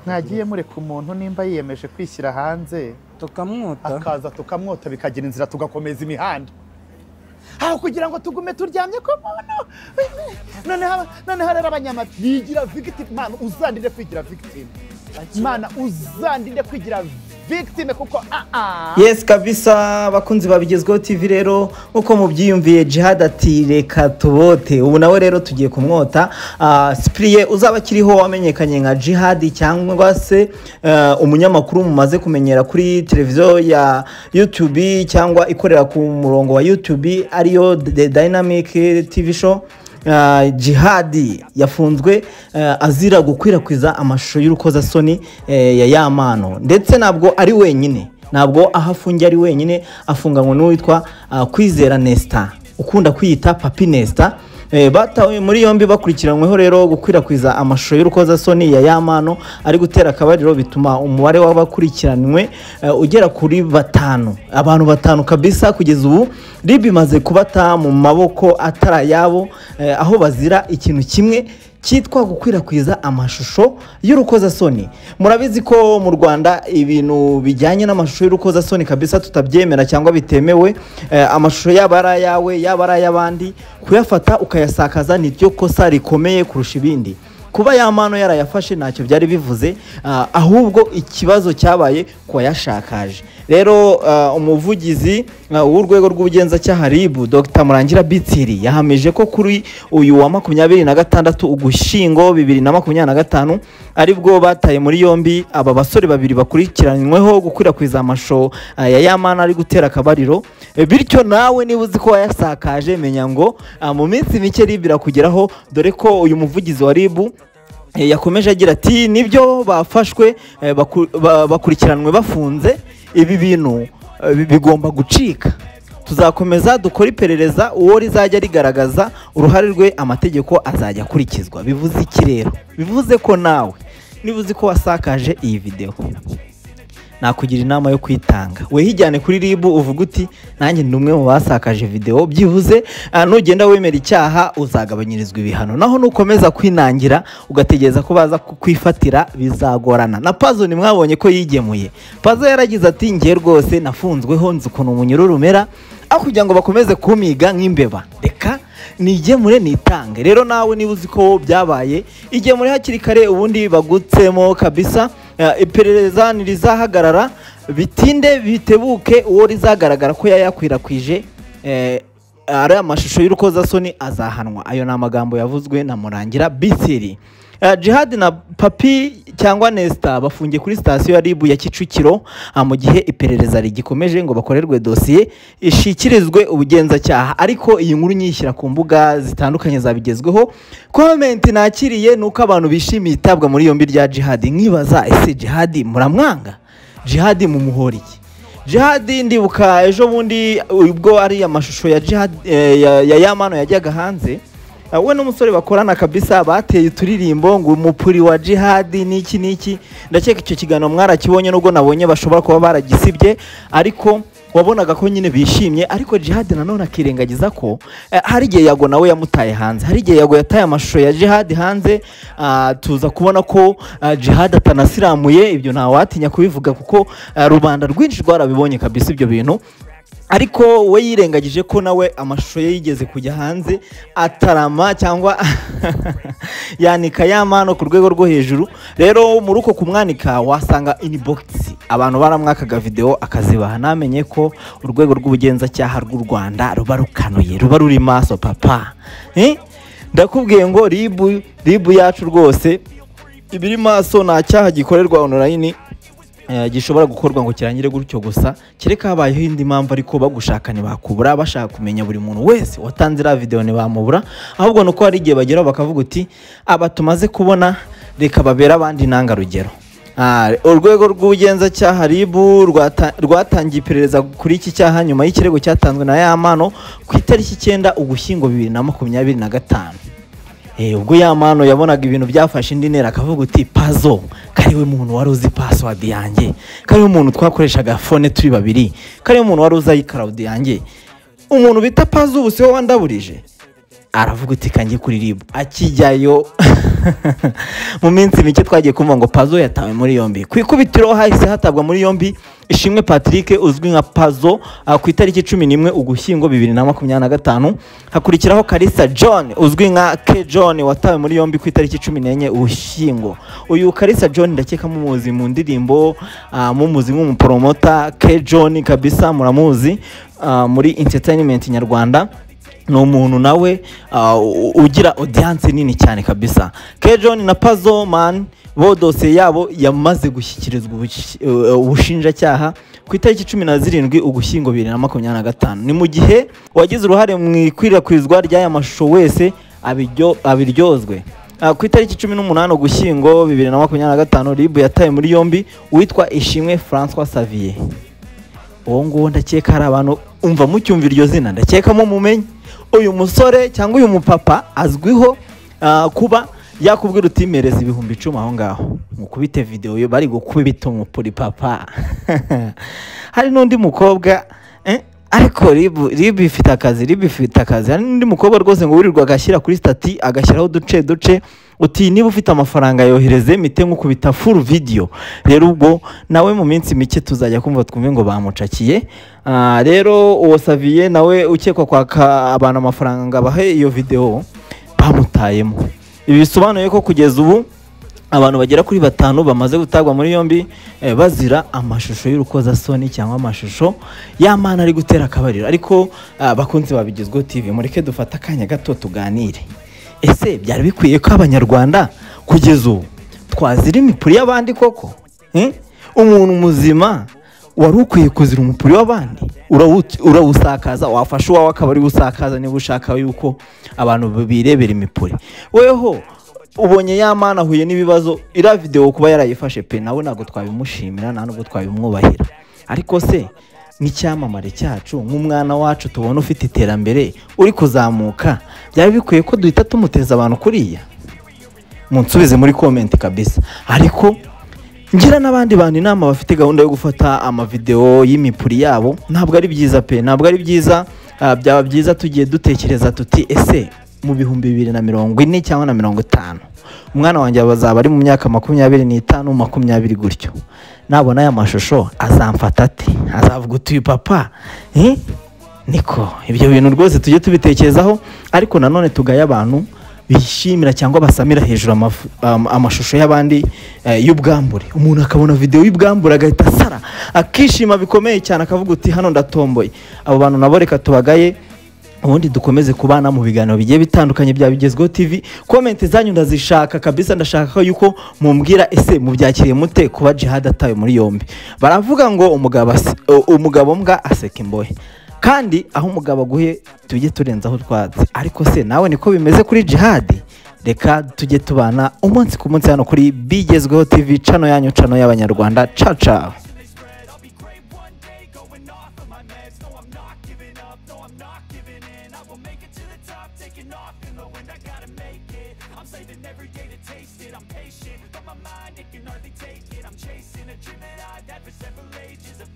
Mwagiye mureka umuntu nimba yiyemeje kwishyira hanze tukamwota, akaza tukamwota, bikagira inzira, tugakomeza imihanda aho kugira ngo tugume turyamye ku muntu. Noneho rero abanyama bigira victim. Mana, uzandinde kwigira victim. Mana, uzandinde kwigira victim, kuko Yes kabisa, abakunzi babigezweho TV, rero nkuko mubyiyumviye, Jihad ati reka tubote. Ubu nawe rero tugiye kumwota. Cyprien uzaba akiriho wamenyekanye nka Jihad cyangwa se umunyamakuru mumaze kumenyera kuri televiziyo ya YouTube cyangwa ikorera ku murongo wa YouTube, ariyo The Dynamic TV Show. Jihadi yafunzwe azira gukwirakwiza amashusho y'urukozasoni ya Yamano. Ndetse ntabwo ari wenyine, ntabwo aho afungiye ari wenyine, afunganywe n'uwitwa Kwizera Nesta ukunda kwiyita Papi Nesta. Batawe muri yombi bakurikiranyweho rero gukwirakwiza amashusho y'urukozasoni ya Yamano ari gutera akabariro, bituma umubare w'abakurikiranywe ugera kuri batanu, abantu batanu kabisa. Kugeza ubu RIB imaze kubata mu maboko atari ayabo, aho bazira ikintu kimwe cyitwa gukwirakwiza amashusho y'urukozasoni. Murabizi ko mu Rwanda ibintu bijyanye n'amashusho y'urukozasoni kabisa tutabyemera cyangwa bitemewe. Amashusho yaba ari ayawe, yaba ari ay'abandi, kuyafata ukayasakaza niryo kosa rikomeye kurusha ibindi. Kuba Yamano yarayafashe ntacyo byari bivuze, ahubwo ikibazo cyabaye ku wayashakaje. Rero umuvugizi w'urwego rw'ubugenzacyaha RIB, Dr Murangira Bitsiri, yahamije ko kuri uyu wa 26 Ugushyingo 2025 aribwo bataye muri yombi aba basore babiri bakurikiranyweho gukwirakwiza amashusho ya Yamano ari gutera akabariro. Bityo nawe niba uzi ko wayasakaje, menya ngo mu minsi mike RIB irakugeraho, dore ko uyu muvugizi wa RIB yakomeje agira ati: "Nibyo, bafashwe, bakurikiranwe bafunze. Ibi bintu bigomba gucika. Tuzakomeza dukore iperereza, uwo rizajya rigaragaza uruhare rwe amategeko azajya akurikizwa." Bivuze iki rero? Bivuze ko nawe niba uzi ko wasakaje iyi videwo, nakugira inama yo kwitanga, wihijyane kuri RIB uvuga uti: "Nanjye ndi umwe mu basakaje videwo." Byibuze nugenda wemera icyaha uzagabanyirizwa ibihano, naho nukomeza kwinangira ugategereza ko baza kukwifatira bizagorana. Na Pazo ntimwabonye ko yigemuye? Pazo yaragize ati: "Njye rwose nafunzweho, nzi ukuntu umunyururu umera. Aho kugira ngo bakomeze kumiga nk'imbeba, reka nigemure nitange." Rero nawe niba uzi ko byabaye, igemure hakiri kare, ubundi bagutsemo kabisa. Iperereza ntirizahagarara, bitinde bitebuke uwo rizagaragara ko yayakwirakwije ari amashusho y'urukozasoni azahanwa. Ayo ni amagambo yavuzwe na Murangira Bisiri. Jihad na Papi cyangwa Nesta bafungiye kuri sitasiyo ya RIB ya Kicukiro mu gihe iperereza rigikomeje ngo bakorerwe dosiye ishyikirizwe ubugenzacyaha. Ariko iyi nkuru nyishyira ku mbuga zitandukanye zabigezweho, comment nakiriye ni uko abantu bishimiye itabwa muri yombi rya Jihad. Nkibaza: ese Jihad muramwanga? Jihad mumuhora iki? Jihad, ndibuka ejo bundi ubwo ari amashusho ya Jihad ya Yamano yajyaga hanze, we n'umusore bakorana kabisa bateye uturirimbo ngo umupuri wa Jihad n'iki n'iki. Ndakeka icyo kiganiro mwarakibonye, nubwo nabonye bashobora kuba baragisibye, ariko wabonaga ko nyine bishimye. Ariko Jihad nanone akirengagiza ko hari igihe Yago nawe yamutaye hanze, hari igihe Yago yataye amashusho ya Jihad hanze, tuza kubona ko Jihad atanasiramuye. Ibyo ntawatinya kubivuga kuko rubanda rwinshi rwarabibonye kabisa ibyo bintu. Ariko we yirengagije ko nawe amashusho ye yigeze kujya hanze, atarama cyangwa yanika Yamano ku rwego rwo hejuru. Rero muri uko kumwanika wasanga inbox abantu baramwakaga video akazibaha, namenye ko urwego rw'ubugenzacyaha rw'u Rwanda ruba rukanuye, ruba ruri maso papa. Ndakubwiye ngo RIB, RIB yacu rwose ibiri maso. Nta cyaha gikorerwa online gishobora gukorwa ngo kirangire gutyo gusa, kereka habayeho indi mpamvu. Ariko bagushaka ntibakubura, bashaka kumenya buri muntu wese watanze iriya video ntibamubura. Ahubwo ni uko hari igihe bageraho bakavuga uti: "Aba tumaze kubona, reka babere abandi intangarugero." Urwego rw'ubugenzacyaha RIB rwatangiye iperereza kuri iki cyaha nyuma y'ikirego cyatanzwe na Yamano ku itariki 9 Ugushyingo 2025. Ubwo Yamano yabonaga ibintu byafashe indi ntera, akavuga uti: "Pazo kariwe muntu wari uzi password yanjye, kariwe muntu twakoreshaga phone turi babiri, kariwe muntu wari uzi iCloud yanjye, umuntu bita Pazo ubu siwe wandaburije." Aravuga uti: "Kanjye kuri RIB." Akijyayo Mu minsi mike twagiye kumva ngo Pazo yatawe muri yombi. Ku ikubitiro hahise hatabwa muri yombi Ishimwe Patrick uzwi nka Pazo ku itariki 11 Ugushyingo 2025. Hakurikiraho Kalisa John uzwi nka K John watawe muri yombi ku itariki 14 Ugushyingo. Uyu Kalisa John ndakeka mumuzi mu ndirimbo, mumuzi nk'umupromota. K John kabisa muramuzi muri entertainment nyarwanda, ni umuntu nawe ugira audience nini cyane kabisa. K John na Pazo man bo dosiye yabo yamaze gushyikirizwa ubushinjacyaha ku itariki 17 Ugushyingo 2025. Ni mu gihe uwagize uruhare mu ikwirakwizwa ry'aya mashusho wese abiryozwe. Ku itariki 18 Ugushyingo 2025 RIB yataye muri yombi uwitwa Ishimwe Francois Xavier. Uwo nguwo ndakeka hari abantu umva mucyumva iryo zina ndakeka mumenye. Uyu musore cyangwa uyu mupapa azwiho kuba yakubwira uti mereza 10,000 aho ngaho mukubite video yo bari gukubita umupuri papa. Hari n'undi mukobwa ariko RIB ifite akazi, RIB ifite akazi. Hari n'undi mukobwa rwose ngo wirirwa agashyira kuri stati agashyiraho uduce duce uti niba ufite amafaranga yohereze mite nkukubita full video. Rero ubwo nawe mu minsi mike tuzajya kumva twumve ngo bamucakiye. Rero uwo Xavier nawe ukekwa kwaka abantu amafaranga bahe iyo video bamutayemo. Ibi bisobanuye ko kugeza ubu abantu bagera kuri 5 bamaze gutabwa muri yombi bazira amashusho y'urukozasoni cyangwa amashusho y'amana ari gutera akabariro. Ariko bakunzi babigezweho TV, mureke dufata akanya gato tuganire. Ese byari bikwiye ko abanyarwanda kugeza ubu twazira imipuri y'abandi koko? Umuntu muzima wari ukwiye kuzira umupuri w'abandi urawusakaza, wafasha uwawe akaba ari gusakaza niba ushaka yuko abantu birebera imipuri. Weho ubonye y'amana ahuye n'ibibazo, iriya video kuba yarayifashe pe nawe ntabwo twabimushimira nta nubwo twabimwubahira. Ariko se nk'icyamamare cyacu nk'umwana wacu tubona ufite iterambere uri kuzamuka, byari bikwiye ko duhita tumuteza abantu kuriya? Munsubize muri comment kabisa. Ariko ngira n'abandi bantu inama bafite gahunda yo gufata amavideo y'imipuri yabo, ntabwo ari byiza pe, ntabwo ari byiza. Byaba byiza tugiye dutekereza tuti ese mu 2040 cyangwa na 50 umwana wanjye bazaba ari mu myaka 25 20 gutyo, nabona aya mashusho azamfata ate? Azavuga uti papa niko. Ibyo bintu rwose tujye tubitekerezaho, ariko nanone tugaye abantu bishimira cyangwa basamira hejuru amashusho y'abandi y'ubwambure. Umuntu akabona video y'ubwambure agahita asara akishima bikomeye cyane akavuga uti hano ndatomboye. Abo bantu nabo reka tubagaye, ubundi dukomeze kubana mu biganiro bigiye bitandukanye bya Bigezweho TV. Comment zanyu ndazishaka kabisa, ndashaka yuko mumbwira ese mubyakiriye mute kuba Djihad atawe muri yombi. Baravuga ngo umugabo mbwa aseka imbohe, kandi aho umugabo aguhe tujye turenzaho twatsi. Ariko se nawe niko bimeze kuri Djihad? Reka tujye tubana umunsi ku munsi hano kuri Bigezweho TV, channel yanyu, channel y'abanyarwanda. Ciao ciao. Saving every day to taste it. I'm patient, but my mind, it can hardly take it. I'm chasing a dream that I've had for several ages. A